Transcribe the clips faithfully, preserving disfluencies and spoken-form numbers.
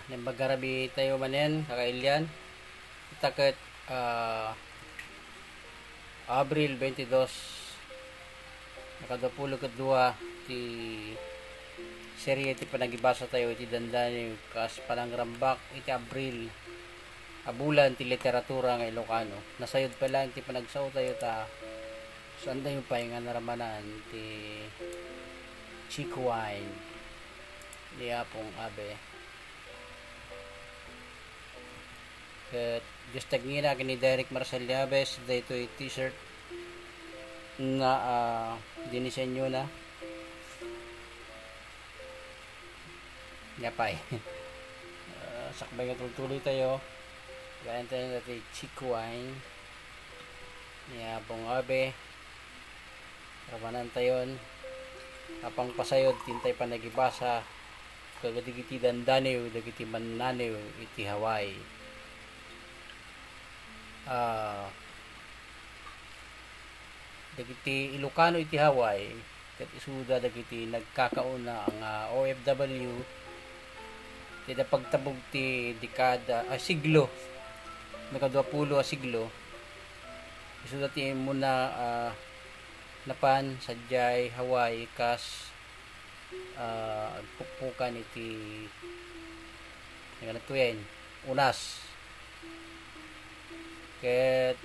Naimbag a rabii tayo manen, kakailian. Ita ket, ah, Abril twenty-dos, nakaduapulo ket dua ti serie ti panagibasa tayo iti dandani kas panangrambak iti Abril a bulan ti literatura nga Ilocano. Nasayod pay laeng ti panagsao tayo ta saan tayo pay nga naramanan ti Chico Wine ni Apong Abe. Ket Diyos tagngina ken ni Derek Marcel Llaves daytoy t-shirt nga, ah, dinisenyo na. Yapay. Ah, sakbay nga tultuloy tayo. Gayan tayo dati Chico Wine ni Apong Abe. Ramanan tayon. Apang pasayod, tintay panagibasa. Kadagiti dandaniw, dagiti mannaniw iti Hawaii. Ah, dagiti Ilocano iti Hawaii, ket isuda dagiti nagkakauna nga O F W, ti da pagtabog ti dekada, ah, siglo, nakaduapulo a siglo, isuda ti immuna, ah, napan sadiay Hawaii kas, ah, agpukpukan iti, nagano to yan, unas. Ket,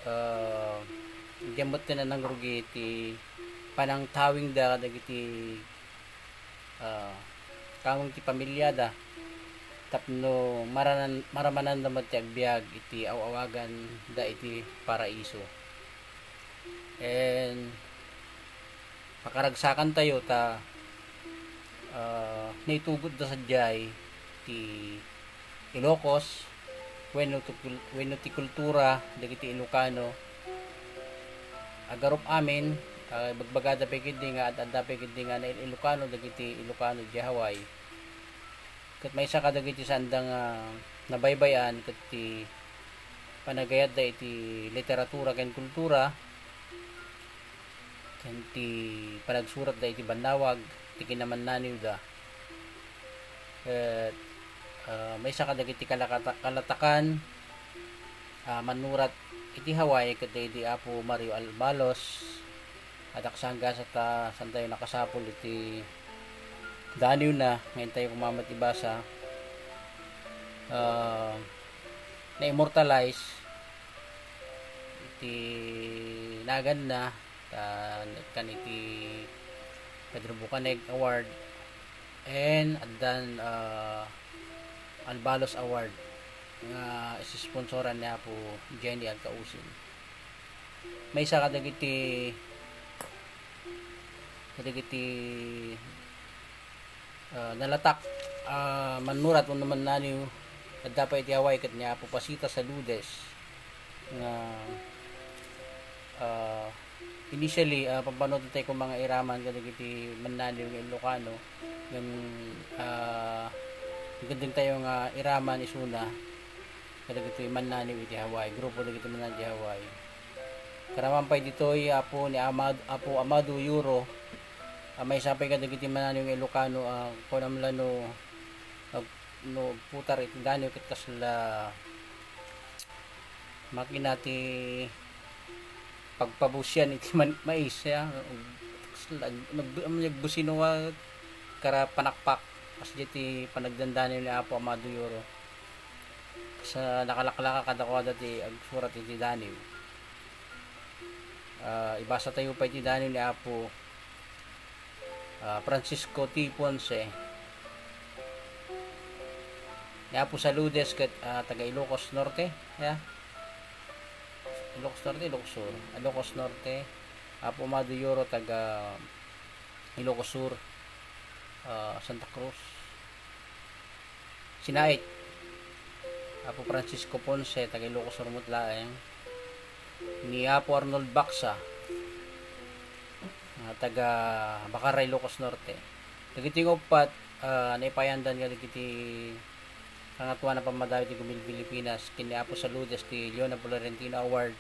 ah, diay met ti nanangrugi ti panangtawingda kadagiti, ah, tawing ti pamiliada tapno maranan-, maramananda met ti agbiag iti aw-awaganda iti paraiso. And pakaragsakan tayo ta, ah, naitugotda sadiay ti Ilocos wenno ti kul-, wenno ti kultura dagiti Ilocano. Agarup amin, ah, ibagbagada pay ketdi nga ad-adda pay ketdi nga nail-Ilocano dagiti Ilocano diay Hawaii. Ket maysa kadagiti saanda nga nabaybay-an ket ti panagayatda iti literatura ken kultura ken ti panagsuratda iti bannawag ti kinamannaniwda. Ket, ah, maysa kadagiti kalakata-, kalatakan, ah, mannurat iti Hawaii ket daydi Apo Mario Albalos. Adda kasanggasat ta saantayo nakasapul iti daniwna nga intayo koma met ibasa. Ah, na-immortalize iti naganna ta nagkan iti Pedro Bucaneg Award and addan, ah, Albalos Award nga isisponsoran ni Apo Jenny Agcausin. Maysa kadagiti, kadagiti, ah, nalatak, ah, mannurat wenno mannaniw, adda pay iti Hawaii ket ni Apo Pasita Saludes nga, ah, initially, ah, pampanunotan tayo koma nga iraman kadagiti mannaniw nga Ilocano ngem, ah, agdengdeng tayo nga iraman isuna kadagiti mannaniw iti Hawaii, grupo dagiti mannaniw iti Hawaii. Karaman pay ditoy, Apo ni Amad-, Apo Amado Yuro, a maysa pay kadagiti mannaniw nga Ilocano, ah, kunam la no ag-, no agputar iti daniw ket kasla makina ti pagpabusian iti man-, mais, ya. Kasla ag-, nag-, nagbusinoa, kara panakpak. Kasdiay ti panagdandaniw ni Apo Amado Yuro. Sa nakalaklaka kadakuada ti agsurat iti daniw. Ah, ibasa tayo pay ti daniw ni Apo, ah, Francisco T. Ponce. Ni Apo Saludes ket, ah, taga Ilocos Norte, ya. Ilocos Norte, Ilocos Sur. Ilocos Norte. Apo Amado Yoro, taga Ilocos Sur, ah, Santa Cruz. Sinait. Apo Francisco Ponce, taga Ilocos Sur met laeng. Ni Apo Arnold Baksa, ah, taga Bacarra, Ilocos Norte. Dagiti nga uppat, ah, naipayandan kadagiti Kangatoan a pammadayo ti Gumil Pilipinas, ken ni Apo Saludes ti Leona Florentino Award,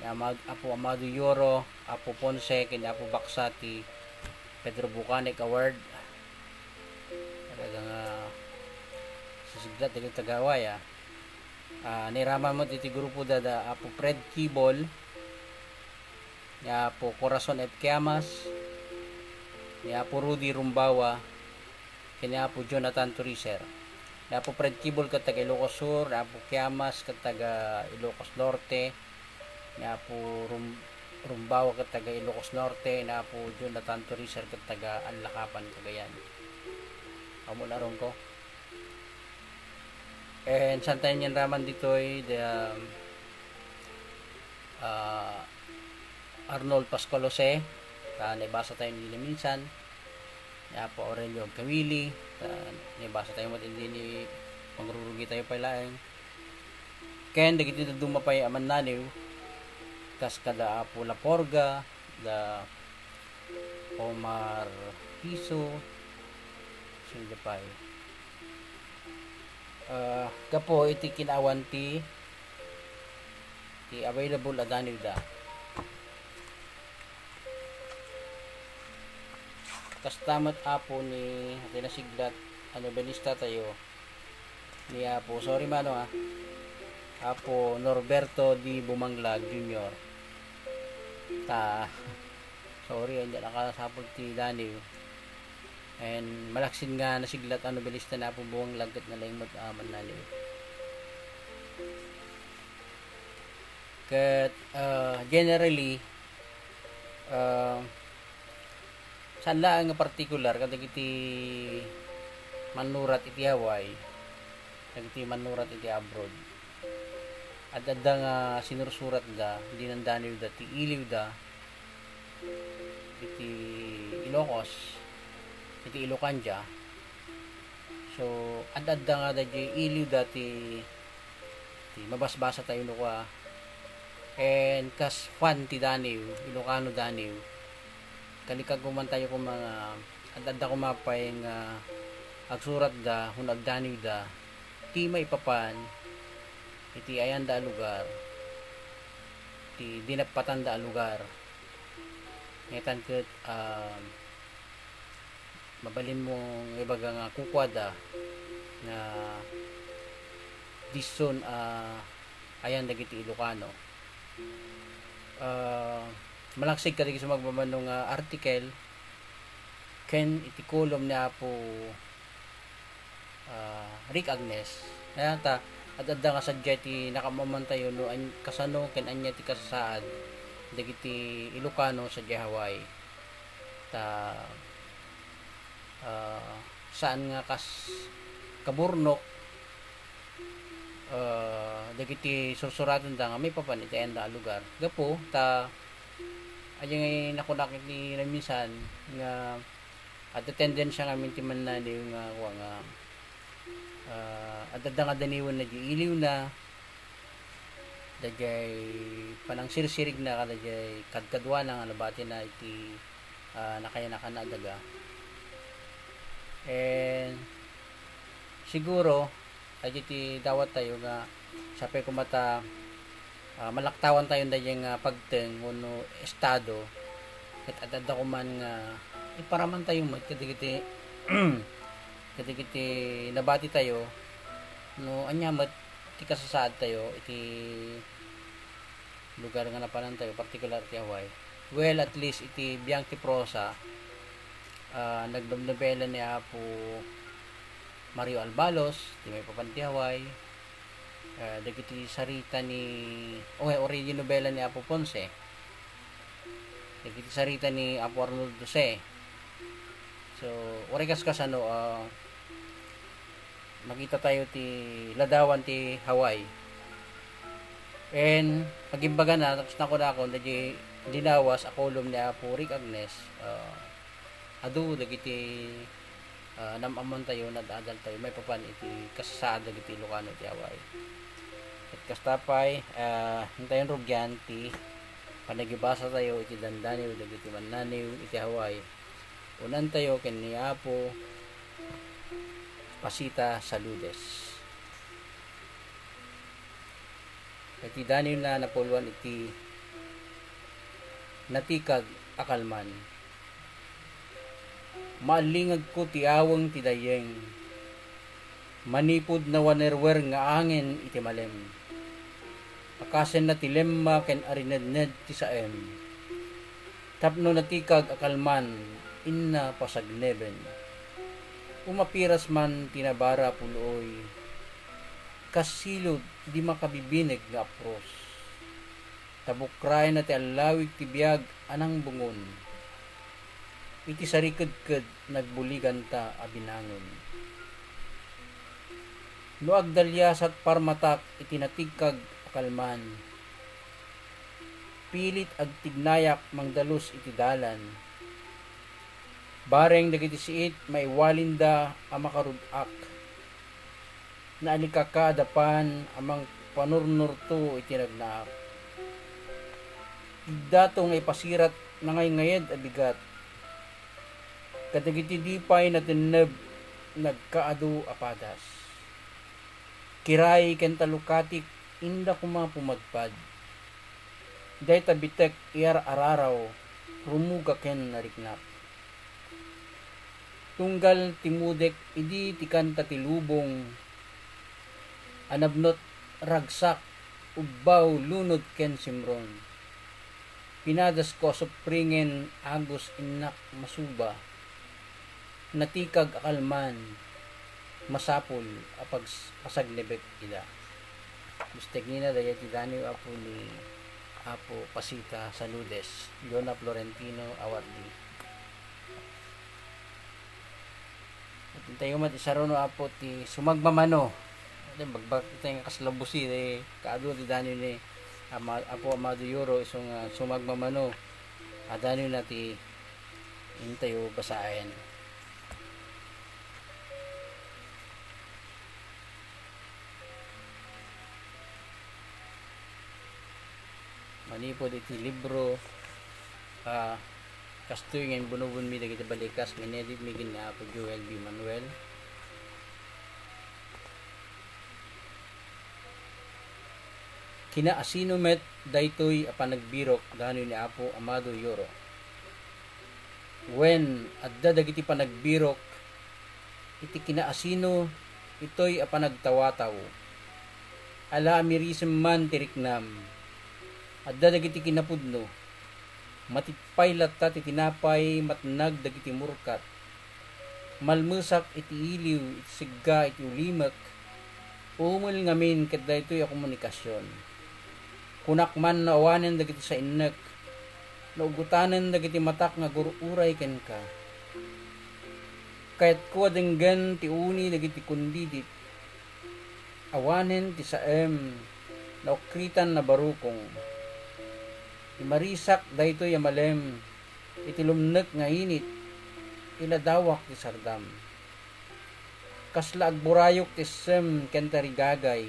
ni Ama-, Apo Amado Yoro, Apo Ponce, ken ni Apo Baksa ti Pedro Bucanic Award. Talaga nga sisiblat dagiti taga-Hawaii, ah. Ah, nairaman met iti grupo da, da Apo Fred Kibol, ni Apo Corazon F. Kiamas, ni Apo Rudy Rumbawa, ken ni Apo Jonathan Toricer. Ni Apo Fred Kibol ket taga Ilocos Sur, ni Apo Kiamas ket taga Ilocos Norte, ni Apo Rum-, Rumbawa ket taga Ilocos Norte, ni Apo Jonathan Toricer ket taga Anlacapan, Cagayan. Ammon arongko. And saan tayo niyan raman ditoy, the, um, ah, Arnold Pascual Jose, ta naibasa tayo ni minsan, ni Apo Aurelio Agkawili, ta naibasa tayo met idi ni mangrurugi tayo pay laeng. Ken dagiti dadduma pay a mannaliw, kas kada Apo Laporga, da Omar Piso, sino pay? Ah, gapu iti kinawan ti, ti available a daniwda. Kasta met, Apo, ni, ti nasiglat a nobelista tayo, ni Apo, sorry mano, ah, Apo Norberto D. Bumanglag Junior. Ta, sorry, ania nakasapul ti daniw. And malaksid nga nasiglat a nobelista ni Apo Bumanglag ket nalaing met a mannaliw. Ket, ah, generally, ah, saan laeng nga partikular kadagiti mannurat iti Hawaii, dagiti mannurat iti abroad. Ad-adda nga sinursuratda, dinandaniwda ti iliwda iti Ilocos, iti Ilocandia. So, ad-adda nga daydiay iliwda ti, ti mabasbasa tayo no kua. And kas fan ti daniw, Ilocano daniw, kalikag ko man tayo kung mga ad-adda koma pay nga agsuratda, kun agdaniwda, ti maipapan iti ayanda a lugar, ti dinappatanda a lugar. Ngetan ket, ah, mabalin mo nga ibaga nga kukuada nga dison a ayan dagiti Ilocano. Ah, malaksid kadagiti sumagmamano nga article ken iti column ni Apo, ah, Rick Agnes. Kaya ta, ad-adda nga sadiay ti nakaammoantayo no an-, kasano ken ania ti kasasaad dagiti Ilocano sadiay Hawaii. Ta, ah, saan nga kas kaburnok, ah, dagiti sursuratenda nga maipapan iti ayanda a lugar. Gapu ta, adi nga nakunak iti naminsan nga adda tendensia ngamin ti mannaliw nga, kua nga, ah, adda nga daniwen na di iliwna, daydiay panangsirsirigna kadaydiay kadkaduana nga nabatina iti, ah, nakayanakan a daga. And siguro, dagiti dawat tayo nga sapay koma ta, ah, malaktawan tayo daydiay nga pagteng wenno estado, ket ad-adda koman nga iparaman tayo met kadagiti, kadagiti nabati tayo no ania met ti kasasaad tayo iti lugar nga napanan tayo, partikular ti Hawaii. Well, at least iti biang ti prosa, ah, nagnomnobela ni Apo Mario Albalos, ti maipapan ti Hawaii, ah, dagiti sarita ni, o, origin novela ni Apo Ponce, dagiti sarita ni Apo Arnold Jose. So, uray kas kasano, ah, makita tayo ti ladawan ti Hawaii. And, agimbagana, tapos nakunakon, dagiti dinawas a column ni Apo Rick Agnes, ah, adu dagiti, ah, nam-amon tayo, nadadal tayo, maipapan iti kasasaad dagiti Ilocano iti Hawaii. Ket kasta pay, ah, intayon rugian ti panagibasa tayo iti dandaniw dagiti mannaniw iti Hawaii. Unan tayo ken ni Apo Pasita Saludes. Iti daniwna napuloan iti natikag a kalman. Maallingegko ti aweng ti dayeng, manipud nawanerwer nga angin iti malem. Akasenna ti lemma ken arinedned ti saem. Tapno natikag a kalman, inna pasagneben. Umapiras man ti nabara pul-oy, kas silod di makabibineg nga apros. Tabukraenna ti allawig ti biag a nangbungon iti sarikedked nagbuliganta a binangon. No agdaliasat parmatak iti natikag a kalman, pilit agtignayak mangdalus iti dalan. Bareng dagiti siit maiwalinda a makarud-ak. Naalikaka a dapan a mangpanurnurto iti nagnaak. Igdato nga ipasirat nangayngayd a bigat. Kadagiti di pay natenneb nagkaadu a padas. Kiray ken talukatik inda koma pumadpad. Dayta bitek iyar-araraw, rumuga ken nariknak. Tunggal timudek idi ti kanta ti lubong a nabnot, ragsak, ubbaw, lunod ken simron. Pinadasko a supringen, agus, innak masuba. Natikag a kalman, masapul a pags-, pasagnebek ida. Gusto nina dayta ti daniw, Apo, ni Apo Pasita Saludes, Leona Florentino Awardi. At intayo met isaro no, Apo, ti sumagmamano. Adi, bagbagta nga kasla busi, eh, kaadu ti daniw ni Ama-, Apo Amado Yoro, isu nga sumagmamano. Adani na ti intayo basaen. Manipud iti libro, ah, Kastoy nga imbunobonmi dagiti balikas nga ineditmi ken ni Apo Joel B. Manuel. Kinaasino met daytoy a panagbirok danoy ni Apo Amado Yoro? Wen, adda dagiti panagbirok iti kinaasino itoy a panagtawataw. Ala a mirisem man ti riknam. Adda dagiti kinapudno. Matipay latta ti tinapay matnag dagiti murkat. Malmesak iti iliw iti sigga iti ulimek. Umel ngamin ket daytoy a komunikasion. Kunak man no awanen dagiti sainnek, no ugutanen dagiti matak nga agur-uray kenka. Kayatko a denggen ti uni dagiti kundidit. Awanen ti saem, naukritan na barukong. Imarisak daytoy a malem, iti lumnek nga init, iladawak ti sardam. Kasla agburayok ti sem ken tarigagay,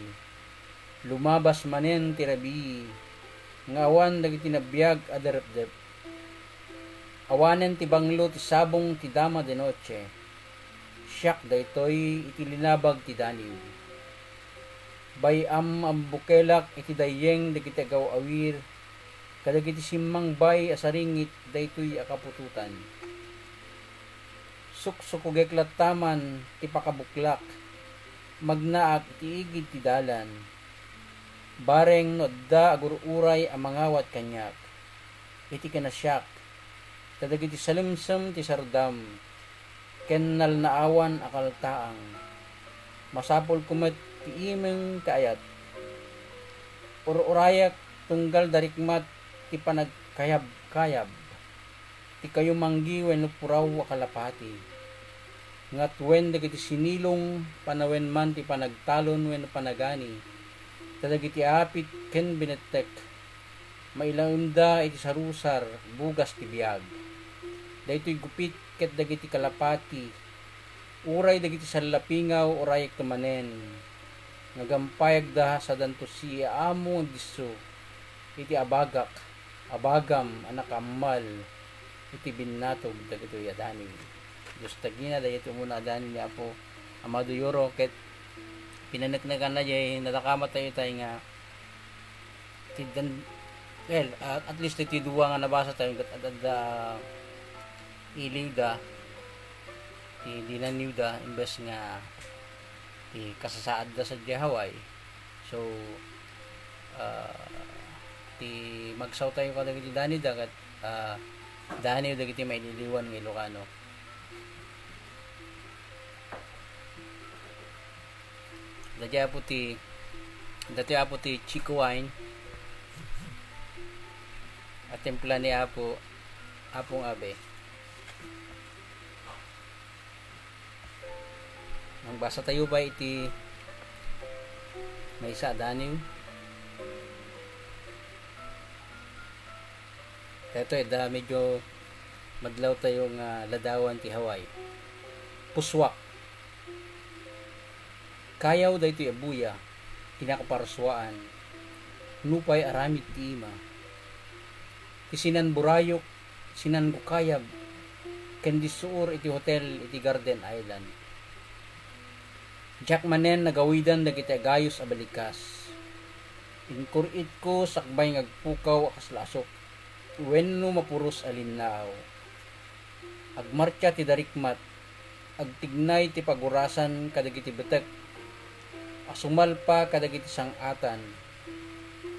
lumabas manen ti rabii, nga awan dagiti nabiag a derepdep. Awanen ti banglo ti sabong ti dama de noche. Siak daytoy iti linabag ti daniw. Bay-am a bukelak iti dayeng dagiti agaw-awir kadagiti simmangbay a saringit daytoy a kaputotan. Suksukogek latta man ti pakabuklak, magnaak iti igid ti dalan. Bareng no adda agur-uray a mangawat kaniak, iti kinasiak, ta dagiti salemsem ti sardam ken nalnaawan a kaltaang. Masapulko met ti imeng ti ayat. Ur-urayek tunggal darikmat ti panagkayabkayab, ti kayumanggi wenno puraw a kalapati. Ngat wen dagiti sinilong, panawen man ti panagtalon wenno panagani, ta dagiti apit ken binettek, mailaemda iti sarusar, bugas ti biag. Daytoy gupit ket dagiti kalapati, uray dagiti sallapingaw, urayekto manen, nga gampayagda sadanto siya a amo nga agdisso iti abagak, abagam a nakaammal iti binnatog dagitoy a daniw. Dios tagina daytoy umuna a daniw ni Apo Amado Yoro ket pinaneknekanna jay nadakamat tayo tay nga ti dan-, well, at, at least iti dua nga nabasa tayo ket ad-, adda iliwda. ti dinaniwda imbes nga ti kasasaadda sadiay Hawaii. So, ah, ti magsawtayo kadagiti daniwda ket, ah, daniw dagiti mailiwliwan nga Ilocano. Daytoy, Apo, ti, daytoy, Apo, ti Chico wine a timpla ni Apo, Apong Abe. Mangbasatayo pay iti maysa a daniw. Daytoy, da medyo madlawtayo nga ladawan ti Hawaii. Puswak. Kayaw daytoy a buya, ti nakaparsuaan, nupay aramid ti ima. Ti sinan-Borayok, sinan-Gokayab, ken dissuor iti hotel iti Garden Island. Diak manen nagawidan dagiti agayos a balikas. Inkur-itko sakbay nga agpukaw a kasla asok wenno mapuros a linnaaw. Agmartsa ti darikmat, agtignay ti pagurasan kadagiti betek a sumalpa kadagiti sang-atan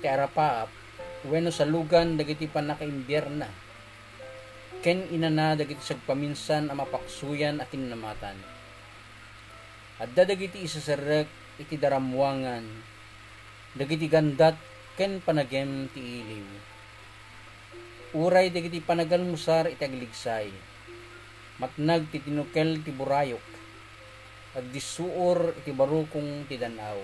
ti arapaap wenno salugan dagiti pannakaimbiarna ken inana dagiti sagpaminsan a mapaksuyan a kinnamatan. Adda dagiti iseserrek iti darammuangan, dagiti gandat ken panagem ti iliw. Uray dagiti panagalmusar iti agligsay, matnag ti tinukel ti Borayok, agdissuor iti barukong ti dan-aw.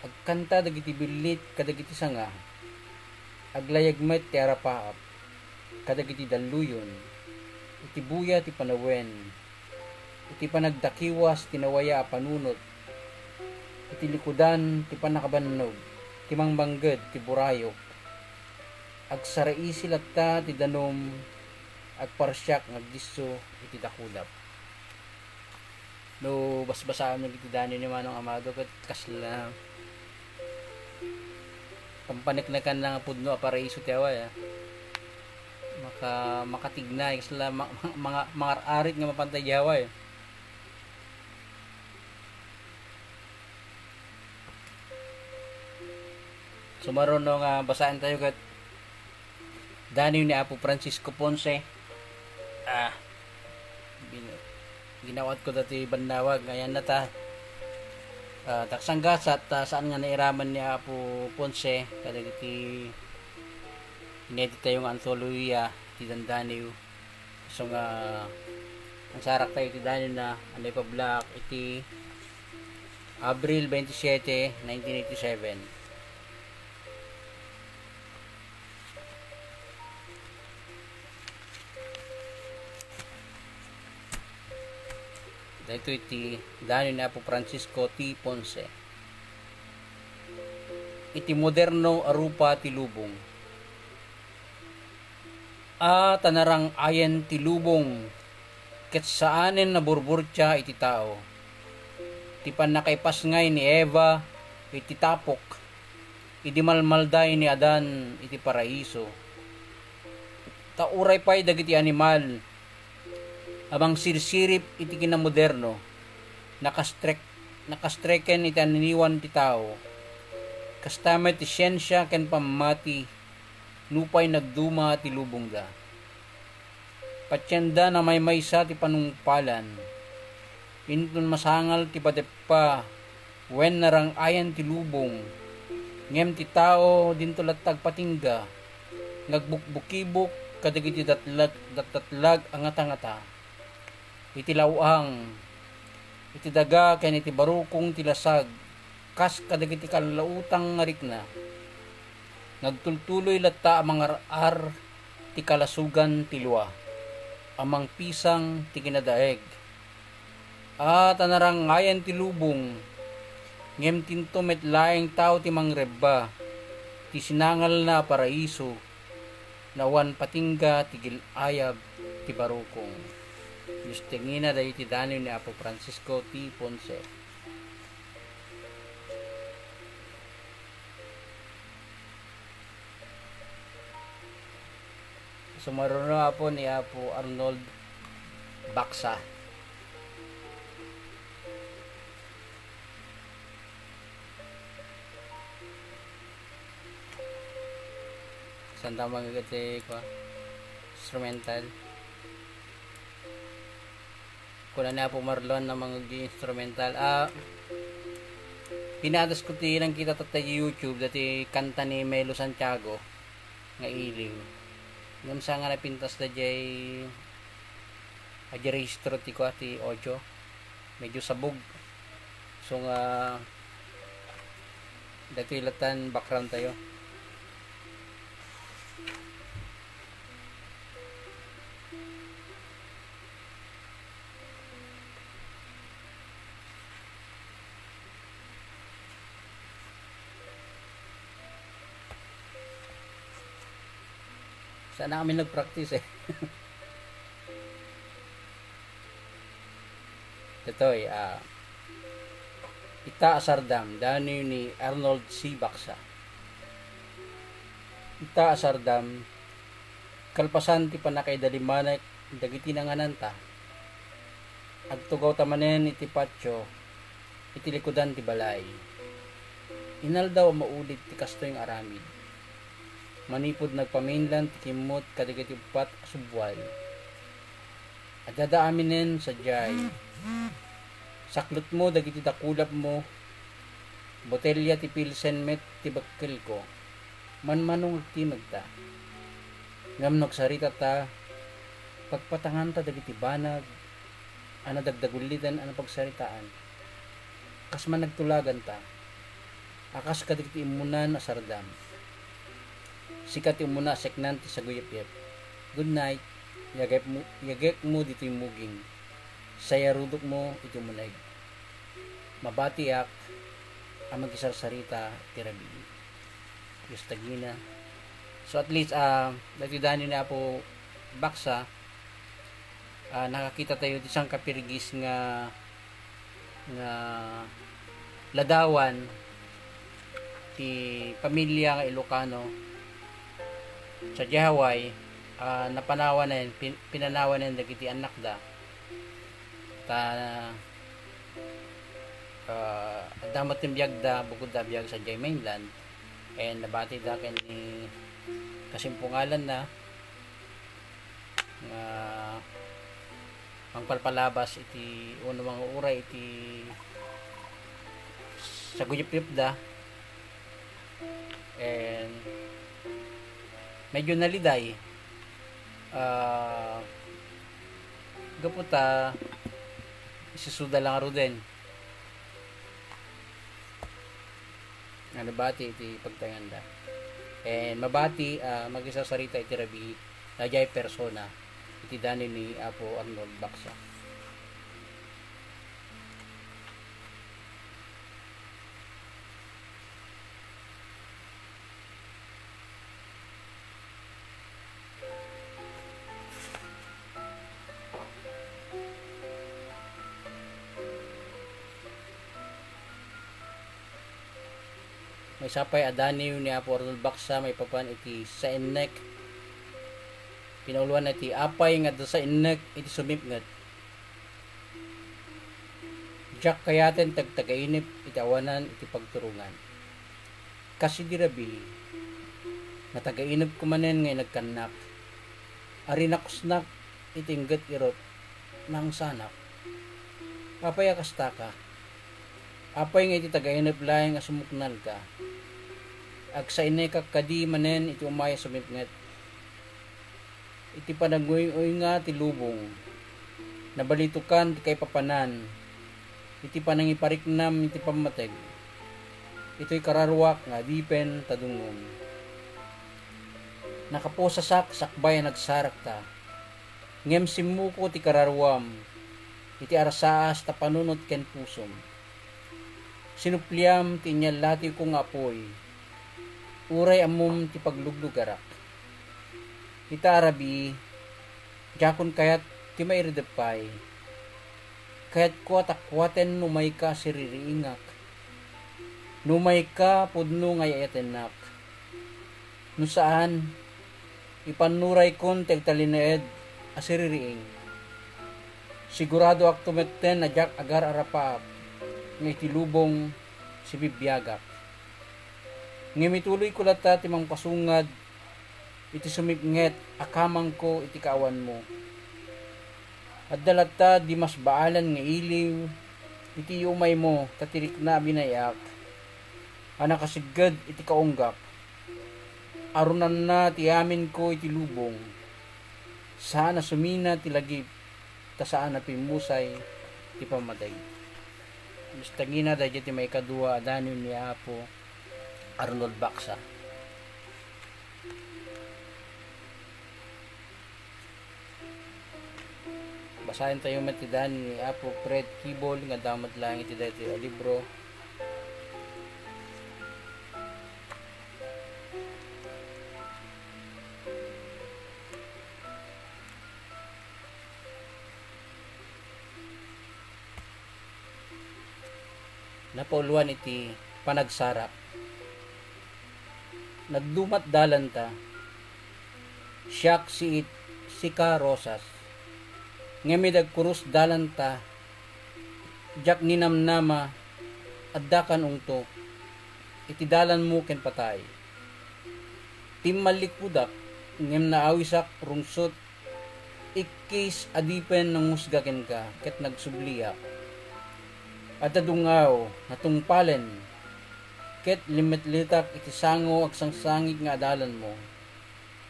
Agkanta dagiti billit kadagiti sanga, aglayag met ti arapaap kadagiti dalluyon, iti buya ti panawen, iti panagdakiwas ti nawaya a panunot, iti likudan ti pannakabannog ti mangmangged ti Borayok. Agsaraisi latta ti danum, agparsiak nga agdisso iti dakulap. No basbasaem dagiti daniw ni Manong Amado ket kasla pampaneknekan na nga pudno a paraiso ti Hawaii, ah. Maka-, makatignay, kasla ma-, ma-, manga-, mangar-arit nga mapantay di Hawaii. Sumaruno nga basaentayo ket daniw ni Apo Francisco Ponce. Ah, bin-, ginawatko dati bannawag nga ayanna ta, ah, taksanggasat ta saan nga nairaman ni Apo Ponce kadagiti inedit tayo nga antolohiya ti dandaniw. So nga, ang sarak tayo ti daniw na, ano, ipablak iti Abril twenty-seven, nineteen eighty-seven. Daytoy ti daniw ni Apo Francisco T. Ponce. Iti moderno a rupa ti lubong. A, ta narang-ayen ti lubong, ket saanen naburburtia iti tao. Ti pannakaipasngay ni Eva iti tapok, idi malmalday ni Adan iti paraiso. Ta uray pay dagiti animal a mangsirsirip iti kinamoderno, nakastrek-, nakastreken iti aniniwan ti tao. Kasta met ti siensia ken pammati nupay nagduma ti lubongda. Patienda namaymaysa ti panungpalan. Inton masangal ti padeppa wen narang-ayan ti lubong, ngem ti tao dinto latta agpatingga nga agbukbukibok kadagiti datlag, datdatlag a ngatangata. Iti law-ang, iti daga ken iti barukong ti lasag, kas kadagiti kallautang nga rikna. Nagtultuloy latta a mangar-ar ti kalasogan ti lua, a mangpisang ti kinadaeg. A, ta narangayan ti lubong, ngem tinto met laeng tao ti mangrebba ti sinangalna a paraiso, na awan patingga ti gil-ayab ti barukong. Dios ti ngina dagiti daniw ni Apo Francisco T. Ponce. Sumaruno, Apo, ni Apo Arnold Baksa. Saan ta mangagad ti, kua, instrumental? Kuna ni Apo Marlon nga mangagad instrumental. Ah, pinatas ko ti nangkita tatta idiay YouTube, dati kanta ni Melo Santiago nga Iliw. Ngem saan nga napintas da jay, ah, jay registro ti kua, ti audio. Medyo sabog. So nga, dati latan background tayo. Saan kami nag-practice eh. Daytoy, ah, Ita a Sardam, daniw ni Arnold C. Baksa. Ita a Sardam, kalpasan ti pannakaidalimanek dagiti nangananta, agtugawta manen iti patio iti likudan ti balay. Inaldaw a maulid ti kastoy nga aramid. Manipud nagpamainland ti kimmut kadagiti uppat a subbual, adda aminen sadiay. Saklotmo dagiti dakulapmo, botelia ti Pilsen met ti bekkelko. Manmanong agtimegta. Ngem no agsaritata, pagpatanganta dagiti banag a nadagdagulliten a napagsaritaan. Kas managtulaganta, a kas kadagiti immunan a sardam. Sika ti umuna a seknan ti saguyepyep. Good night. Yagekmo, yagekmo ditoy muging. Sayarudokmo iti umuneg. Mabatiak a makisarsarita ti rabii. Dios tagina. So at least, ah, dati dani ni Apo Baksa, ah, nakakita tayo ti sangkapirgis nga, nga ladawan ti pamilya nga Ilocano sa Hawaii, ah, napanawanen, pin-, pinanawanen dagiti annakda. Ta, ah, adda met ti biagda, bukod ta biag sadiay mainland, and nabati da ken ni kasimpungalanna nga mangpalpalabas iti, wenno manguray iti saguyepyepda. And medyo naliday, ah, gapu ta isusuda lang ruden. Nga nabati iti pagtayanda. And mabati, ah, makisarsarita iti rabii, daydiay persona, iti dani ni Apo Arnold Baksa. Maysa pay a daniw ni Apo Arnold Baksa maipapan iti sainnek. Pinauloanna iti apay nga adda sainnek iti sumipnget. Diak kayaten ti agtagainep iti awanan iti pagturongan. Kas idi rabii, natagainepko manen nga inagkannak. Arinakusnak iti ingget irot, nangsanak. Apay a kastaka? Apay nga iti tagainep laeng a sumuknalka? Agsainekak kadi manen iti umay a sumipnget. Iti pananguy-uynga ti lubong, nabalitokan ti kaipapanan, iti panangipariknam iti pammateg. Itoy kararuak nga adipen ta dungngom. Nakapusasak sakbay a nagsarakta, ngem simmuko ti kararuam iti arsaas ta panunot ken pusom. Sinupliam ti inyallatiwko nga apuy, uray ammom ti pagluglugarak. Ita a rabii, diakon kayat ti mairidep pay. Kayatko a takuaten no umayka a siririingak. No umayka, pudno nga ay-ayatennak. No saan, ipannuraykon ti agtalinaed a siririing. Siguradoakto metten a diak agar-arapaap nga iti lubong sibibiagak. Ngem ituloyko latta ti mangpasungad iti sumipnget a kamangko iti kaawanmo. Adda latta di mas baalan nga iliw iti iumaymo, ta ti rikna a binayak a nakasigged iti kaunggak. Arunanna ti aminko iti lubong. Saan a sumina ti lagip, ta saan a pimmusay ti pammateg. Mustangina daydiay ti maikadua a daniw ni Apo Arnold Baksa. Basaentayo met ti daniw ni Apo Fred Kibol nga adda met laeng iti daytoy a libro. Napauluan iti panagsarap. Nagdumat dalanta. Siak si it-, sika Rosas. Ngem idi agkurus dalanta, diak ninamnama, addakan ungto. Iti dalanmo ken patay. Timmallikudak, ngem naawisak rungsot ikkis a dipen nangngusga kenka ket nagsubliak. Adda dungaw, natungpalen, ket limmetletak iti sango agsangsangit nga adalanmo.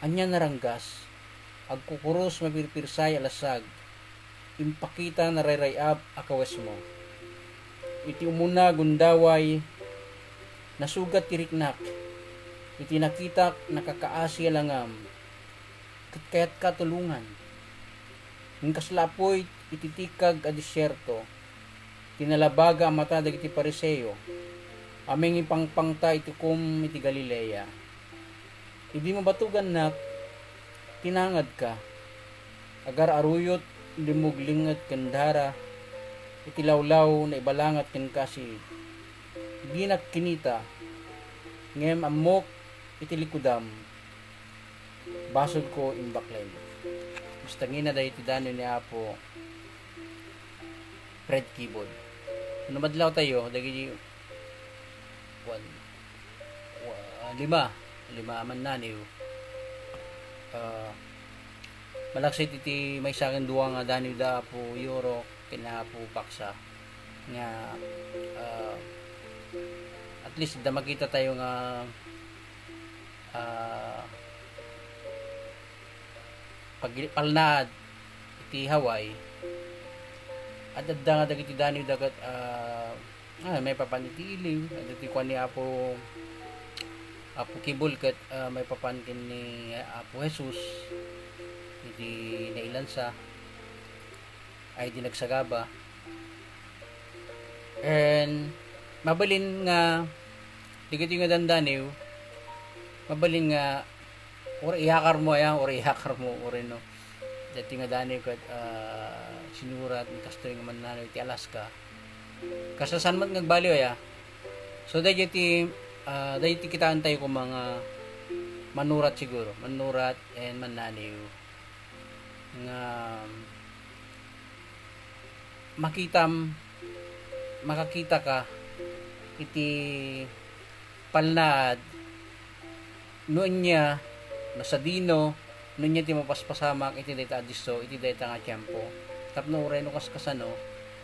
Ania naranggas? Agkukurus mapirpirsay a lasag, impakita narayray-ab a kawesmo. Iti umuna gundaway, nasugat ti riknak. Iti nakitak, nakakaasi a langam. Ket kayatka tulongan. Ngem kasla apuy iti tikag a desierto, ti nalabaga a mata dagiti Fariseo, a mangipangpangta iti ukom iti Galilea. Idi mabatugannak, tinangedka. Agar-aruyot, limmuglinget ken dara, iti lawlaw, naibalangat kenka si dinak kinita, ngem ammok iti likudam. Basolko imbaklen. Mustangina daytoy daniw ni Apo Fred Kibol. No madlawtayo, dagiti, kuan, wa-, lima, lima a mannaniw. Ah, malaksid iti maysa ken dua nga daniw da Apo Yoro ken Apo Baksa nga, ah, at least da makita tayo nga, ah, pag-, palnaad iti Hawaii, ad-adda nga dagiti daniw da ket, ah, ah, maipapan iti iliw, adda ti kuan ni Apo, Apo Kibol ket, ah, maipapan ken ni Apo Jesus iti nailansa, ay, di nagsagaba. And mabalin nga, dagiti nga dandaniw, mabalin nga, or iyakarmo, ayan, or iyakarmo, or no. Dagiti nga daniw ket, ah, sinurat, ni kastoy nga mannaniw iti Alaska. Kasla saan met nga agbaliw, aya. So, dagiti, ah, dagiti kitaentayo koma nga manurat siguro, manurat and mannaniw. Nga makitam, makakita ka iti palnaad no ania, no sadino, no ania ti mapaspasamak iti dayta a disso, iti dayta nga tiempo. Tapno uray no kaskasano,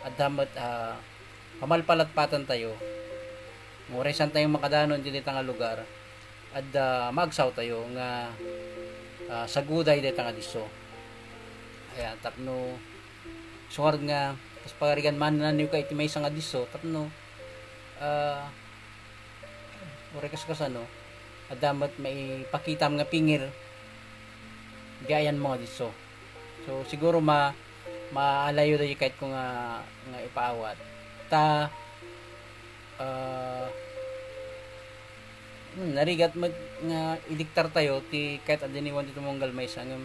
adda met, ah, pamalpalatpatantayo. Uray saantayo makadanon iti dayta nga lugar, adda maagsawtayo nga, ah, saguday dayta nga disso. Ayan, tapno isu ngarud nga kas pagarigan mannaniw ka iti maysa nga disso, tapno, ah, uray kaskasano, adda met maipakitam nga pingir, di ayanmo nga disso. So, siguro ma-, maalayo daydi kayatko nga, nga ipaawat. Ta, ah, hmm, narigat met nga idiktartayo ti kayat a diniwan ti tumunggal maysa ngem,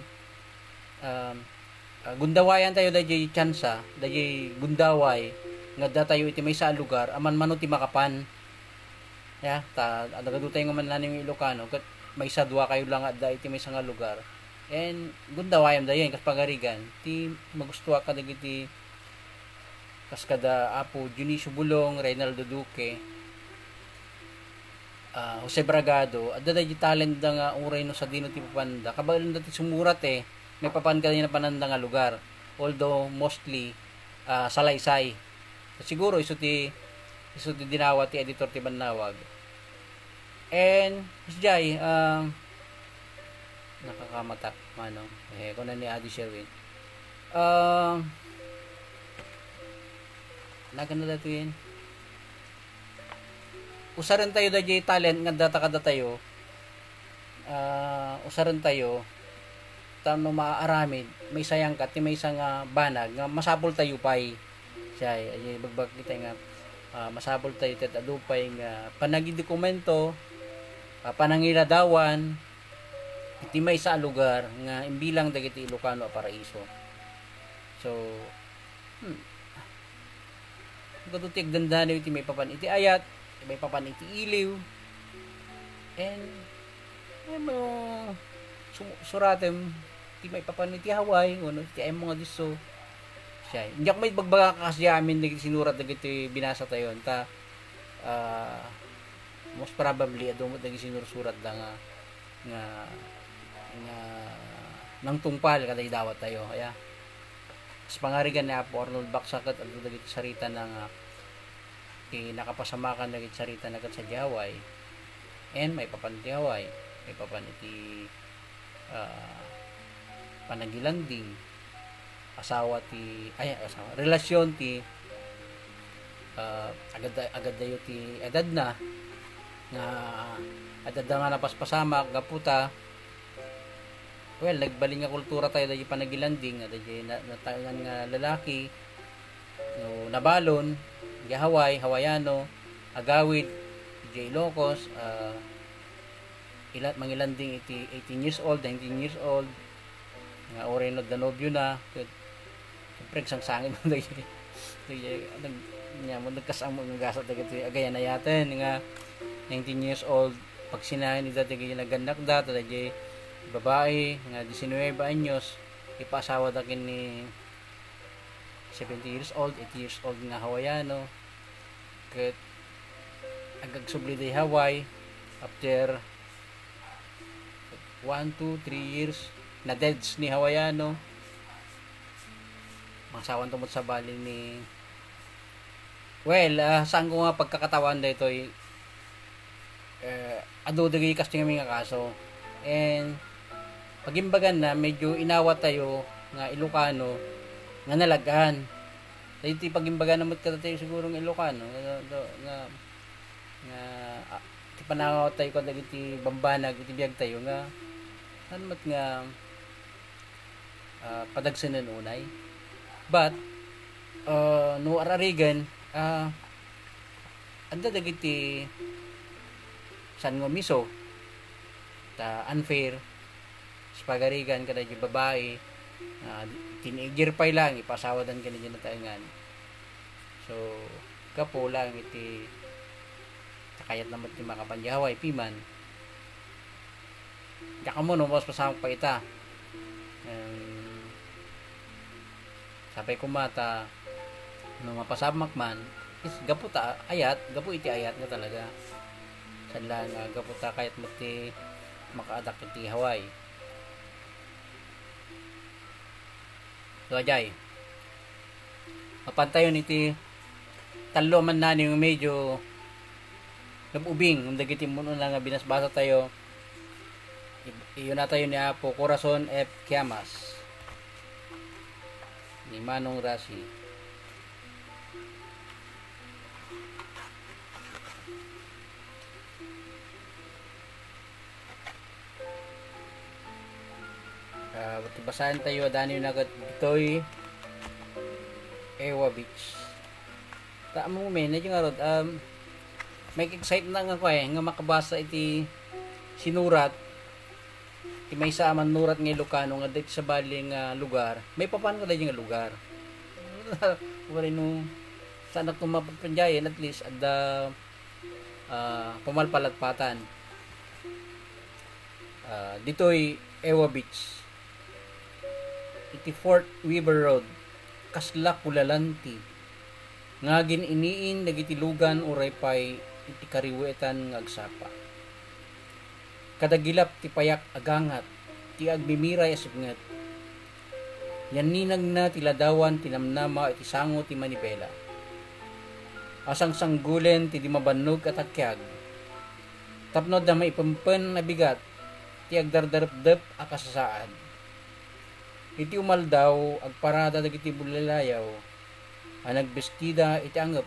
um, ah, gundawayantayo daydi tiansa, daydi gundaway nga addatayo iti maysa a lugar a manmano ti makapan. Ya, ta, nagaduta nga mannaniw nga Ilocano, ket maysa, dua kayo lang nga adda iti maysa nga lugar. And gundawayam dayen, kas pagarigan, ti magustuak kadagiti kas kada Apo Dionisio Bulong, Reynaldo Duque, ah, Jose Bragado, adda daydi talent da nga uray no sadino ti papanda. Kabaelanda ti sumurat eh, maipapan kadagiti napananda nga lugar. Although mostly, ah, salaysay. Siguro isu ti, isu ti dinawa ti editor ti bannawag. And, Miss Jai, ah, nakakamatak, manong. Eh, kuna ni Adi Sherwin. Ah, nagan na datuin. Usaren tayo da jay talent nga data kadatayo. Ah, usaren tayo. Tapno maaramid, maisayang ka, ti maysa nga banag, nga masapul tayo pay. Siya, ay, bagbag kita nga, ah, masapul tayo, ti adu pay nga panagidokumento, ah, panangiladawan, iti maysa a lugar nga imbilang dagiti Ilocano a paraiso. So, hmm, Gapu ti agdandanaw iti maipapan iti ayat, iti maipapan iti iliw. And, ano, sum-, suratem, iti maipapan iti Hawaii, ano, iti ayam nga disso. Siya, hindi ako may bagbaga kasi amin dagiti sinurat dagiti binasa tayo. Ta, ah, most probably, adu met dagiti sinursurat da nga, nga, nga nangtungpal kada idawat tayo. Kaya, Kas pangarigan ni Apo Arnold Baksa ket adda dagiti sarita na nga ti nakapasamakan dagiti sarita na ket sadiay Hawaii. And maipapan ti Hawaii, maipapan iti, ah, panagilanding, asawa ti, ay, asawa, relasyon ti, ah, agad-, agaddayo ti edadna, nga adda nga napaspasamak gapu ta Well, nagbalin nga kultura tayo daydi panagilanding, nga daydi na-, nataengan nga lalaki, no, nabalon, daydi Hawaii, Hawaiano, agawid, daydi Ilocos, ah, ila-, mangilanding iti eighteen years old, nineteen years old, nga uray no adda nobio na, ket Siyempre, agsangsangen mo dagiti, dagiti, nag-, nya mo, nagkasang mo nga gasat dagiti agayanayaten nga nineteen years old, pagsinaen ida dagiti nagannakda, ta dagiti babai nga diecinuebe anyos, ipaasawada ken ni seventy years old, eighty years old nga Hawaiano, ket ag-, agsubli di Hawaii after one, two, three years, na-deads ni Hawaiano. Masawan to met sabali ni, well, ah, saan ko nga pagkakatawan daytoy, eh, adu dagiti kas ti ngamin nga kaso. And, pagimbagan na, medyo inawat tayo nga Ilocano nga nalag-an. Daytoy pagimbagan na met kadatayo siguro nga Ilocano, nga, nga, nga, ah, ti panawat tayo kadagiti bambanag iti biag tayo nga, saan met nga, ah, padagsenen unay. But, ah, no ar-arigen, ah, adda dagiti saan nga umiso, ta unfair, sa pagarigan kada di babae, ah, teenager pay lang, ipasawadan ka na di nataengan. So, gapu lang iti, ta kayat na met ti makapan di Hawaii, piman. Diak ammo no, mas pasamak pa ita. Em, sapay ko met ta, no mapasamak man, is gapu ta ayat, gapu iti ayat nga talaga. Saan lang nga gapu ta kayat met ti makaadak iti Hawaii. So, ajay. Mapantayon iti tallo a mannani nga medyo nab-ubing, um, dagiti immun-una nga binasbasa tayo. I-, iyuna tayo ni Apo Corazon F. Quiamas, ni Manong Rasi. Ah, basaen tayo, adda ni nagat ditoy Ewa Beach. Ta, amo men, medyo nga rod, um, may excite na nga ko eh, nga makabasa iti sinurat, ti maysa a mannurat nga Ilocano nga dagiti sabali nga lugar, maipapan nga dagiti nga lugar. Wala no, saan ako mapagpanjayan, at least, adda, ah, pumalpalatpatan. Ah, ditoy Ewa Beach. iti Fort Weber Road, kasla kulalanti nga agin-iniin dagiti lugan uray pay iti kariwetan nga agsapa. Kadagilap ti payak a gangat ti agmimiray a sipnget. Yanninagna ti ladawan ti namnama iti sango ti manibela. Asangsanggulen ti di mabannog a takiag. Tapno adda maipempen a bigat ti agdardarepdep a kasasaad. Iti umaldaw, agparada dagiti bulilayaw a nagbestida iti angep.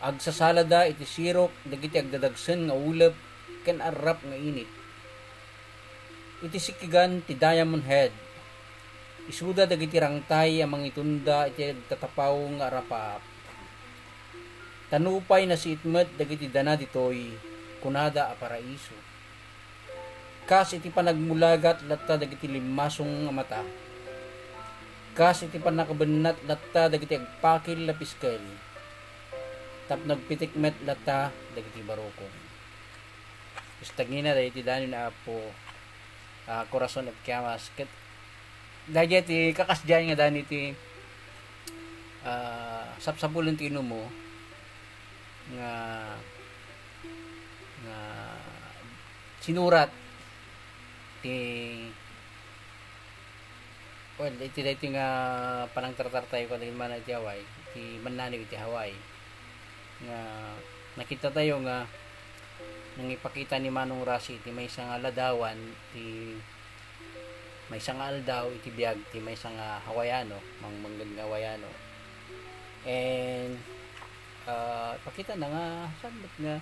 Agsasalada iti sirok dagiti agdadagsen nga ulep ken arrap nga init. Iti sikigan ti Diamond Head, isuda dagiti rangtay a mangitunda iti agtatapaw nga arapaap. Ta nupay nasiit met dagiti dana ditoy, kunada a paraiso. Kas iti panagmulagat latta dagiti limmasong a mata. Kas iti pannakabennat latta dagiti agpakil a piskel. Tapno agpitik met latta dagiti barukong. Istagina dagiti dani ni Apo, ah, Corazon of Llamas. Ket dagiti kakasdiay nga dani ti, ah, sapsapulen ti inumo nga, nga sinurat ti, well, iti daytoy nga panangtartartayo kadagiti mana iti Hawaii, iti mannaniw iti Hawaii, nga nakitatayo nga nangipakita ni Manong Rasi iti maysa nga ladawan ti maysa nga aldaw iti biag ti maysa nga Hawaiano, mangmangged nga Hawaiano. And, ah, pakita na nga, saan met nga,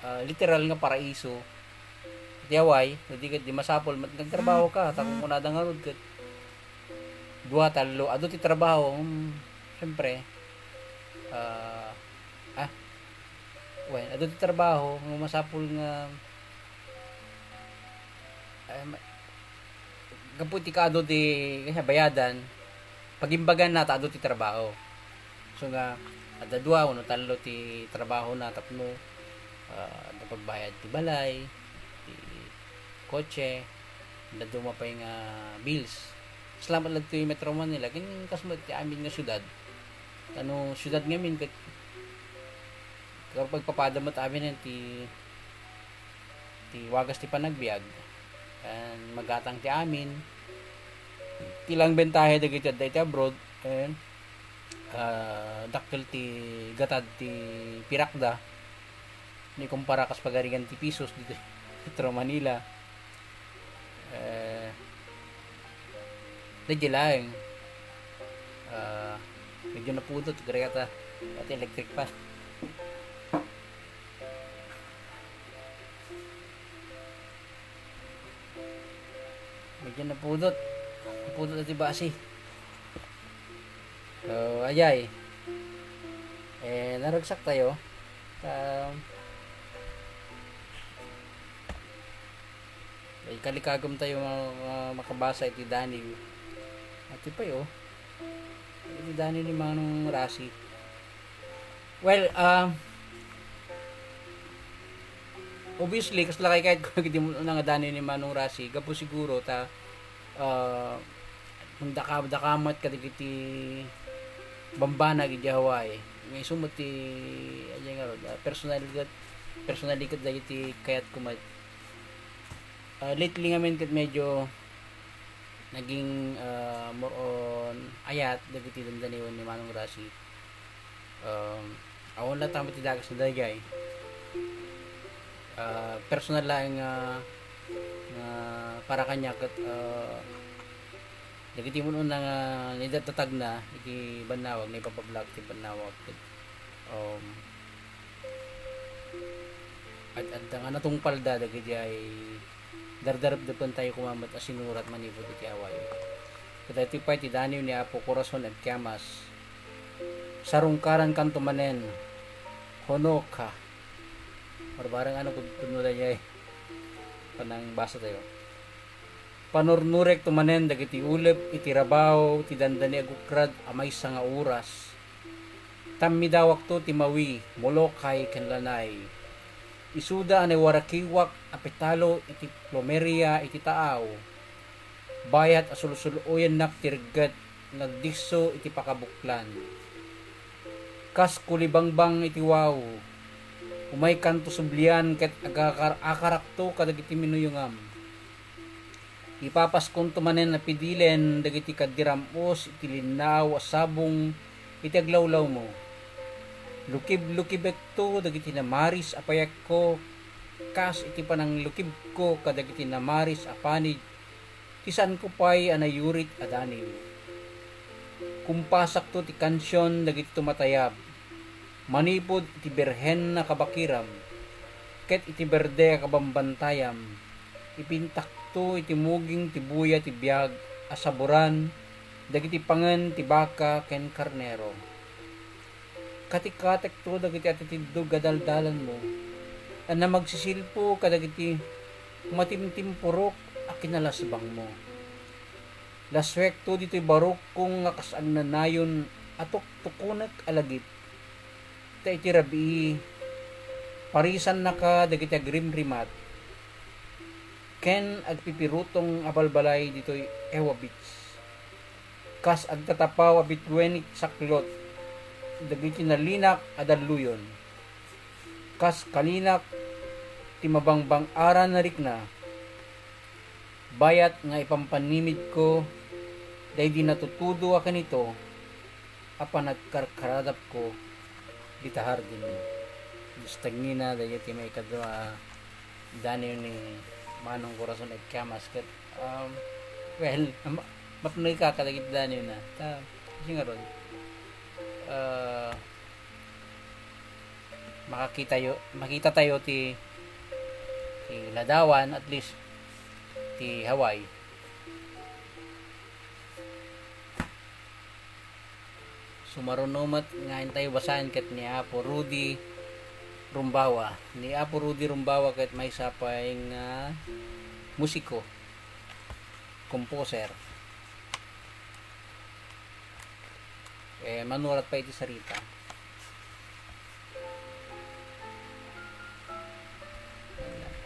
ah, literal nga paraiso iti Hawaii, no di ket di masapul met nga agtrabaho ka, ta kung kunada ngarud ket dua, tallo, adu ti trabaho, hmm, siyempre, ah, ah, well, adu ti trabaho, nga masapul nga, ah, ma-, gapu ti kaadu ti, kaya bayadan, pagimbagan na, ta adu ti trabaho. So nga, adda dua, wenno tallo ti trabaho na tapno, ah, adda pagbayad ti balay, ti kotse, adda duma pay nga bills. Salamat lang ti Metro Manila, ken kas met ti amin nga syudad. Ano, syudad ngamin, ket, pero pagpapada met amin ti ti wagas ti panagbiag, and magatang ti amin. Ti lang bentahe dagiti adda iti abroad, and, ah, dakkel ti gatad ti pirakda, ni kumpara kas pagarigan ti pisos dito Metro Manila. Eh, dagiti laeng, ah, medyo napudot, gregata, pati electric pa. Medyo napudot. Napudot na ti basi. So, ayay. Eh, naragsak tayo. Ta-, ikalikagum tayo ma-, ma-, makabasa iti dani. Ati pa yo. Iti dani ni Manong Rasi. Well, ah, obviously, kasla kay kahit ko nagdimon na nga dani ni Manong Rasi, gapu siguro ta, ah, nang daka-, dakamat kadagiti bambanag iti Hawaii. Nga isu met ti, ayay ngarud, ah, personal ket, personally ket dagiti kayat ko met. Ah, lately ngamin ket medyo naging, ah, more on ayat dagiti dandaniwen ni Manong Rasi. Um, awan la tama ti dagas na dayjay. Ah, personal laeng nga, nga para kaniak ket, ah, dagiti mun-una nga nidatdatagna iti bannawag, naipapablog ti bannawag ket, um, ad-adda nga natungpalda dagiti ay dardarepdepen tayo koma met a sinurat manipud iti Hawaii. Kadaytoy pay ti daniw ni Apo Corazon of Llamas. Sarungkarankanto manen, honoka. Barbareng ano pud-, pudno dayjay. Panangbasa tayo. Panurnurekto manen dagiti ulep iti rabaw ti dandani a gukrad a maysa nga oras. Tammidawakto ti Maui, Molokai, ken Lanai. Isuda a naiwarakiwak a petalo iti plumeria iti taaw. Bayat a sulsul-oyennak ti regget nga agdisso iti pakabuklan. Kas kulibangbang iti waw, umaykanto sublian ket agakar-akarakto kadagiti minuyongam. Ipapaskonto manen a pidilen dagiti kaddiram-os iti linnaaw a sabong iti aglawlawmo. Lukib-lukibekto dagiti namaris a payekko kas iti pananglukibko kadagiti namaris a panid ti saanko pay a nayurit a daniw. Kumpasakto ti kansion dagiti tumatayab, manipud iti birhen a kabakiram, ket iti berde a kabambantayam, ipintakto iti muging ti buya ti biag a saburan dagiti pangen ti baka ken karnero. Katikatekto dagiti atitiddog a daldalanmo, a namagsisilpo kadagiti matimtimpurok a kinalasbangmo. Lasuekto ditoy barukko nga kas agnanayon a tuktukonek a lagip. Ta iti rabii, parisannaka dagiti agrimrimat ken agpipirutong a balbalay ditoy Ewa Beach. Kas agtatapaw a bituen iti saklot dagiti nalinak a dalluyon. Kas kalinak ti mabangbang-aran a rikna, bayat nga ipampanimidko daydi natutudo a kanito a panagkarkaradapko dita hardin. Diyos tagngina, daydi ti maikadua a daniw ni Manong Corazon F. Llamas ket, um, well, ma-, mapneka kadagiti daniwna. Ta, kasi nga ron, ah, makakitayo, makitatayo ti, ti ladawan, at least, ti Hawaii. Sumaruno met nga intayo basaen ket ni Apo Rudy Rumbawa. Ni Apo Rudy Rumbawa ket maysa pay nga musiko, composer. Eh, manurat pay iti sarita. Ayan.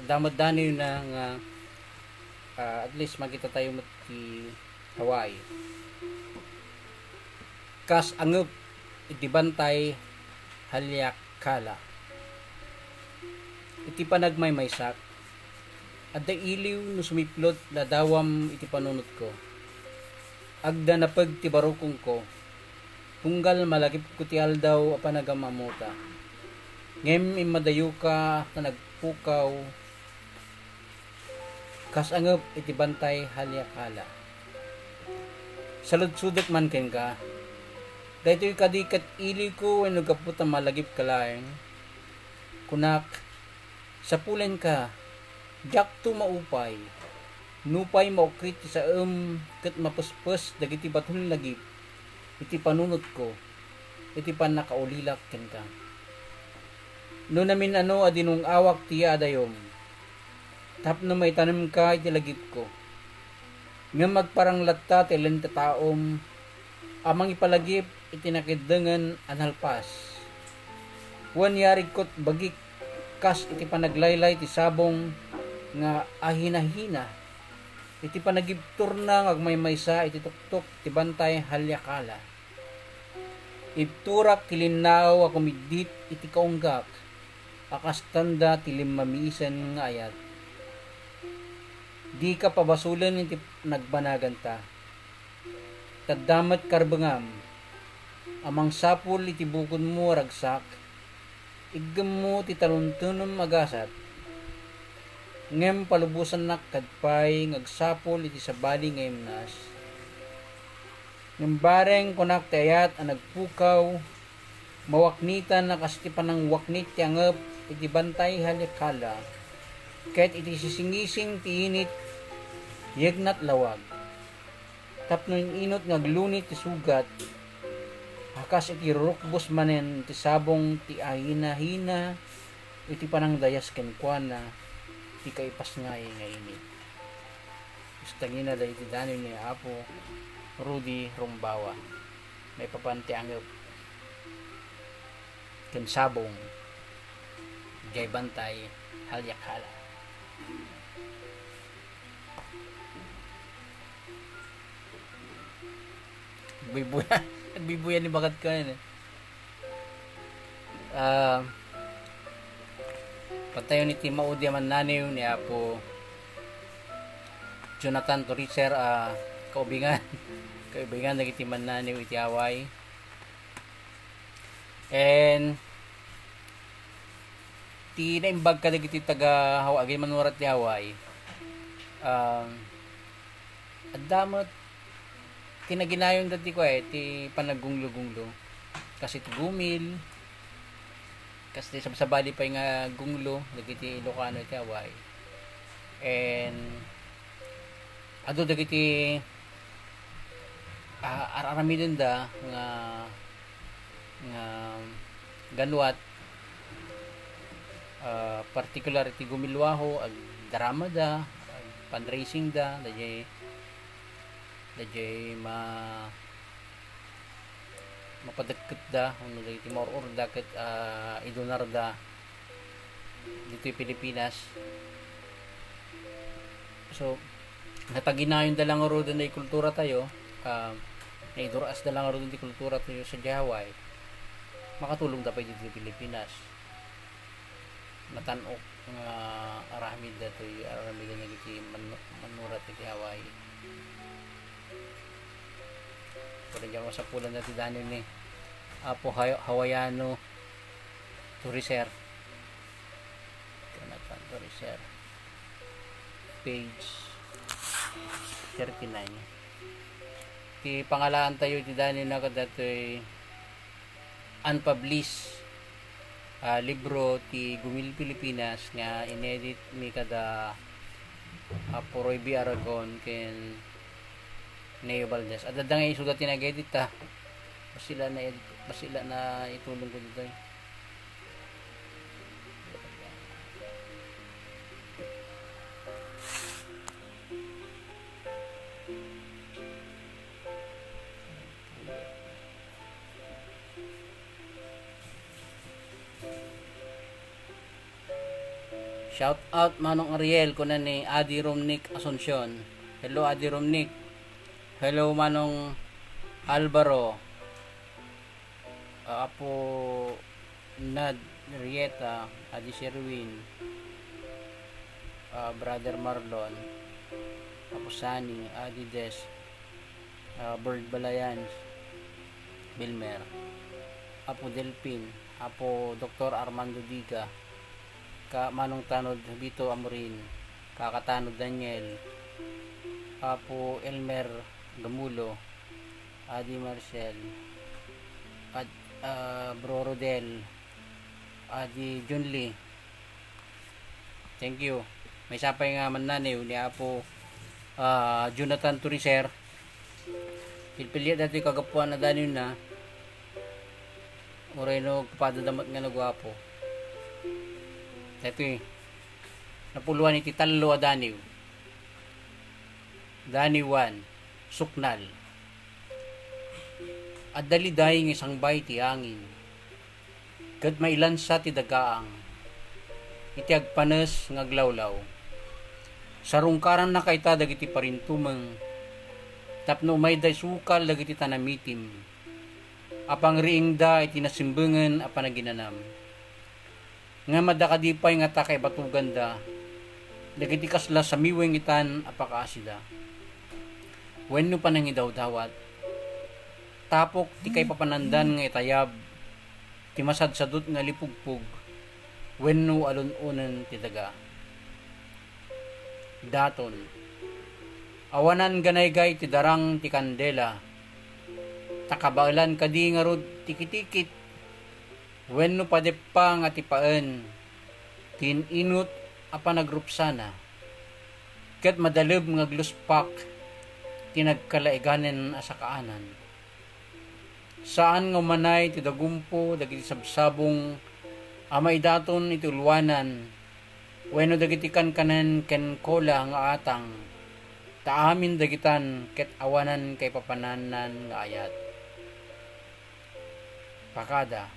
Damot daniwna nga, ah, at least makita tayo met ti Hawaii. Kas angep iti Bantay Haleakala. Iti panagmaymaysak, adda iliw no sumiplot ladawam iti panunotko. Agdanapeg ti barukongko. Tunggal malagipko ti aldaw a panagam-ammota. Ngem immadayoka ta nagpukaw kas angep iti Bantay Haleakala. Saludsodek man kenka, daytoy kadi ket iliwko wenno gapu ta malagipka laeng? Kunak, sapulenka, diakto maupay. Nupay maukrit ti saem ket mapespes dagiti baton lagip iti panunotko, iti pannakaulilak kenka. No namin-ano a dinung-awak ti yaadayom, tapno maitanemka iti lagipko. Ngem agparang latta ti lintataom a mangipalagip iti nakiddengen a nalpas. Wen yarigko't bagik kas iti panaglaylay ti sabong nga ahinahina iti panagibturna nga agmaymaysa iti tuktok ti Bantay Haleakala. Ibturak ti linnaaw a kumiddit iti kaunggak a kastanda ti limmamiisen nga ayat. Dika pabasolen iti nagbanaganta. Tadda met karbengam a mangsapul iti bukodmo a ragsak, iggemmo ti talontonem a gasat, ngem palubosannak kad pay nga agsapul iti sabali nga imnas. Ngem bareng kunak ti ayat a nagpukaw, mawaknitan a kas ti panangwaknit ti angep iti Bantay Haleakala, ket iti sisingising ti init, yegnat lawag. Tapno in-inot nga agluni ti sugat, a kas iti rurukbos manen ti sabong ti ahinahina iti panangdayas kenkuana, ti kaipasngay nga init. Kustan ida iti daniw ni Apo Rudy Rumbawa. Maipapan ti angep ken sabong, jay bantay, haliak hala. Nagbibuya, nagbibuya ni bagat ka yan eh. Ah, patayon iti maudi a mannaniw ni Apo Jonathan Toriser a kaubingan. Kaubingan dagiti mannaniw iti Hawaii. And ti naimbag kadagiti taga Hawaii, agimanura ti Hawaii. Um, adda met ti naginayon dati ko eh, ti panaggunglo-gunglo. Kasi ti gumil, kasi sabsabali pay nga gunglo, dagiti Ilocano iti Hawaii. And adu dagiti ah, ar-aramidenda nga, nga ganuat, ah, particular iti gumilwaho, agdramada, ag-fundraising da, dayjay, dayjay ma-, mapadekket da, wenno dagiti maur-urda ket, ah, idonar da ditoy Pilipinas. So, nataginayon da lang ngaruden ti kultura tayo, ah, naidur-as da lang ngaruden ti kultura tayo sa Hawaii, makatulong da pay ditoy Pilipinas. Matan-ok nga aramid datoy, aramid dagiti man-, mannura ti Hawaii. Pero diyan masapulan na ti daniw ni Apo Hay-, Hawaiano Toriser. Jonathan Toriser. Page thirty-nine. Ti pangalaan tayo ti daniw na kadatoy unpublished, ah, libro ti Gumil Pilipinas nga inedit mi kada Apo Roy B. Aragon ken Neo Valdez. Adda nga isuda ti nag-edit ta. Basta ila na edit, basta ila na itulong ko dito. Shout out Manong Ariel, kuna ni Adi Romnick Asuncion. Hello, Adi Romnick. Hello, Manong Alvaro. Ah, Apo Nad Rieta, Adi Sherwin, ah, Brother Marlon, Apo Sani, Adi Des, ah, Bird Balayan, Bilmer, Apo Delpin, Apo Doktor Armando Diga, ka Manong Tanod Bito Amorin, Kaka Tanod Daniel, Apo Elmer Gamulo, Adi Marcel, Ad-, ah, Bro Rodel, Adi Junli. Thank you. Maysa pay nga mannaniw ni Apo, ah, Jonathan Toriser. Pilpiliat datoy kagapuan a daniw na. Uray no, padadamat nga naguapo. Datoy, napuloan iti tallo a daniw. Daniw one, Suknal. Adda liday nga isangbay ti angin, ket mailansa ti dagaang iti agpanes nga aglawlaw. Sarungkarannaka ita dagiti parintumeng tapno umayda isukal dagiti tanamitim a pangriingda iti nasimbengen a panaginanam. Ngem adda kadi pay ngata kaibatuganda dagiti kasla samiwengetan a pakaasida wenno panangidawdawat, tapok ti kaipapanandan nga itayab ti masadsadut nga lipugpog wenno alun-onen ti daga. Daton, awanan ganaygay ti darang ti kandela, ta kabaelan kadi ngarud ti kitikit wenno padeppa nga tipaen ti in-inut a panagrupsana, ket madaleb nga agluspak ti nagkalaiganen a sakaanan. Saan nga umanay ti dagumpo dagiti sabsabong a maidaton iti ulwanan wenno dagiti kankanen ken kola nga atang, ta amin dagitan ket awanan kaipapanannan nga ayat. Pakada,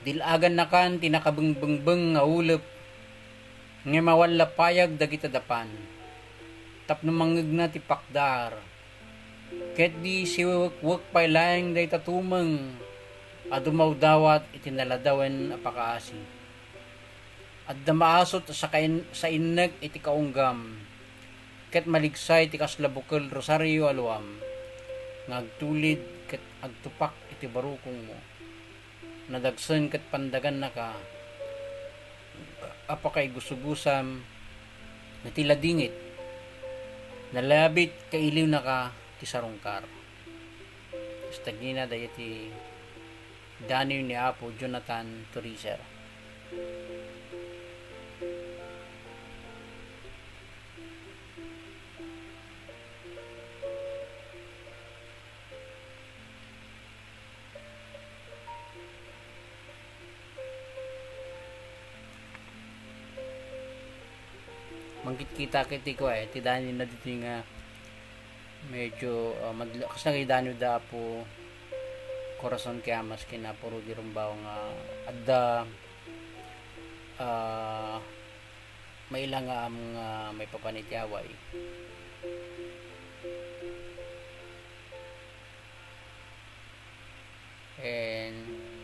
dil-agannakan ti nakabengbengbeng nga ulep, ngem awan la payag dagiti dapan, tapno mangngegna ti pakdaar, ket di siwewekwek pay laeng dayta tumeng a dumawdawat iti naladawen a pakaasi. Adda maasut a sakain-, sainnek iti kaunggam, ket maligsay ti kasla bukel rosario a luam nga agtulid ket agtupak iti barukongmo. Nadagsen ket pandagannaka a pakaigusugusam iti ladingit. Nalabit kailiwnaka ti sarungkar. Kasta gina dayiti daniw ni Apo Jonathan Toriser. Mangkitkita ket ti kua, eh, ti daniw na ditoy nga medyo, ah, madla-, kas nagay daniw da Apo Corazon Quiamas ken Apo Rudy Rumbao nga adda, ah, maila nga am nga maipapan iti away. And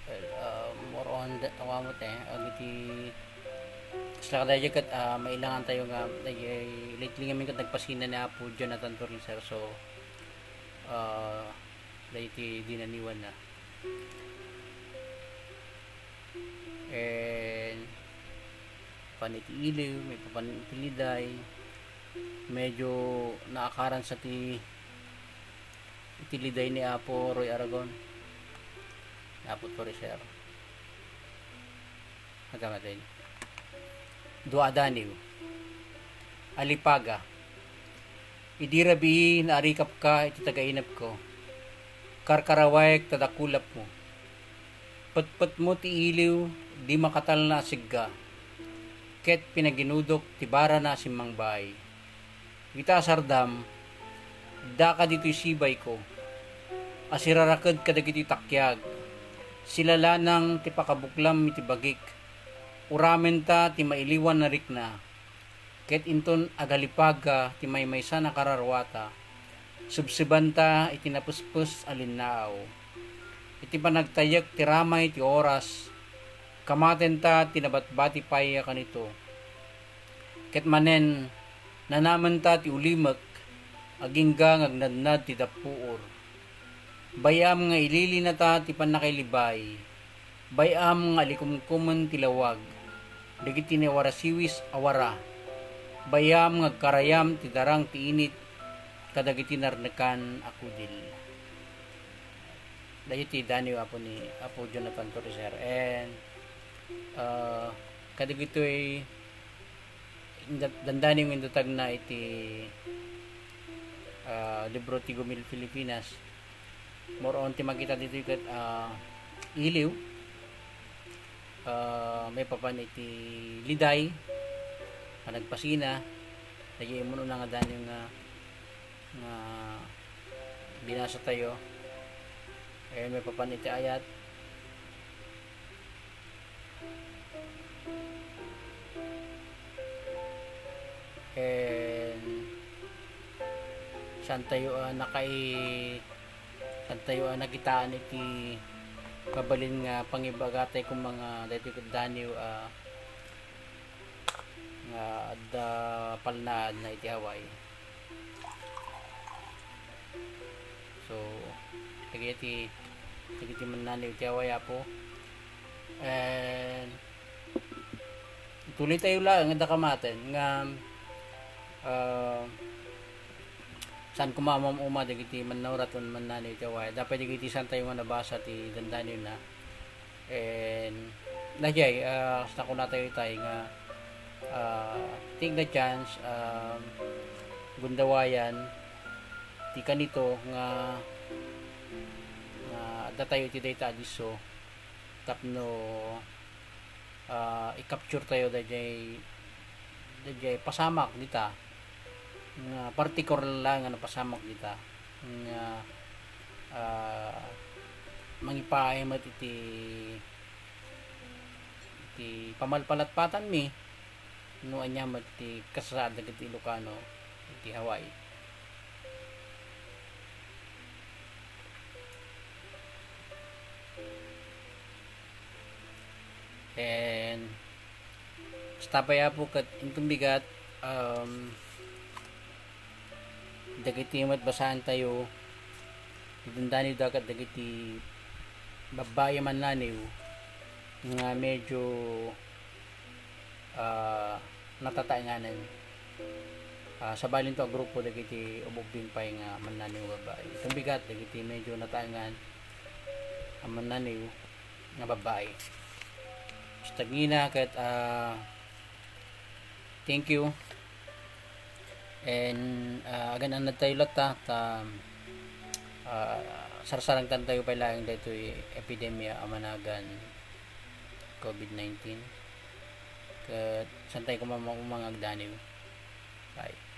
Well, ah, more on the, awa mo te, agiti, kasla kadaydi ket, ah, mailangan tayo nga, daydi, lately ngamin ket nagpasina ni Apo Jonathan Toriser, so, ah, daydi dinaniwan na. And, pan iti iliw, maipapan iti liday, medyo naakaran sa ti iti liday ni Apo Roy Aragon, ni Apo Toriser. Agamatin. Dua a daniw. Alipaga. Idi rabii, naarikapka iti tagainepko. Karkarawek ta dakulapmo. Petpetmo ti iliw, di makatalna a sigga. Ket pinaginudok ti barana a simmangbay. Ita a sardam, daka ditoy sibayko, a siraraked kadagiti takiag, silalanang ti pakabuklam iti bagik, uramenta ti mailiwan a rikna, ket inton agalipaga ti maymaysan a kararuata, sebsebanta iti napespes a linnaaw. Iti panagtayyek ti ramay ti oras, kamatenta ti nabatbati pay a kanito. Ket manen, nanamenta ti ulimek, agingga nga agnadnad ti dappuor. Bay-am nga ililinata ti pannakailibay. Bay-am nga alikumkumen ti lawag dagiti nawarasiwis a wara. Bay-am nga agkarayam ti darang ti init kadagiti narnekan a kudil. Daytoy ti daniw Apo ni Apo Jonathan Toriser. And, ah, kadagitoy inda-, dandani nga indatagna iti, ah, libro ti Gumil Pilipinas. More on ti makita ditoy ket, ah, iliw, ah, maipapan iti liday, panagpasina, daydi immun-una nga daniw nga, nga binasa tayo. Ayan, maipapan iti ayat. And saan tayo, ah, nakai-, saan tayo, ah, nakitaan iti mabalin nga pangibaga tayo kung mga dati daniw, ah, nga adda palnaad na iti Hawaii. So, dagiti, dagiti mannaniw ti Hawaii, Apo. And, ituloy tayo laeng, adda kamaten, nga, ah, saan koma umam-uma dagiti mannaurat ken mannaniw ti Hawaii. Dapat dagiti saan tayo nga nabasa ti dandaniw na. And, daydiay, ah, kas nakunatayo itay nga, ah, take the chance, um, gundawayan, Ti kanito nga, nga addatayo iti dayta a disso tapno, ah, i-capture tayo dayjay, dayjay pasamak dita, nga partikular laeng nga napasamak dita, nga, ah, mangipaay met iti, iti pamalpalatpatanmi no ania met ti kasasaad dagiti Ilocano iti Hawaii. And basta pay, Apo, ket inton bigat, um, dagiti met basaantayo, idandaniw da ket dagiti babbai a mannaniw nga medyo, ah, natataenganen. Ah, sabalinto a grupo dagiti ububbing pay nga mannaniw a babbai. Iton bigat, dagiti medyo nataengan a mannaniw nga babbai. Basta ngina ket, ah, thank you. And, ah, agan-anadtayo latta ta, ah, sarsarangtantayo pay laeng daytoy epidemia a managan COVID nineteen. Ket saantayo koma maumang agdaniw. Bye.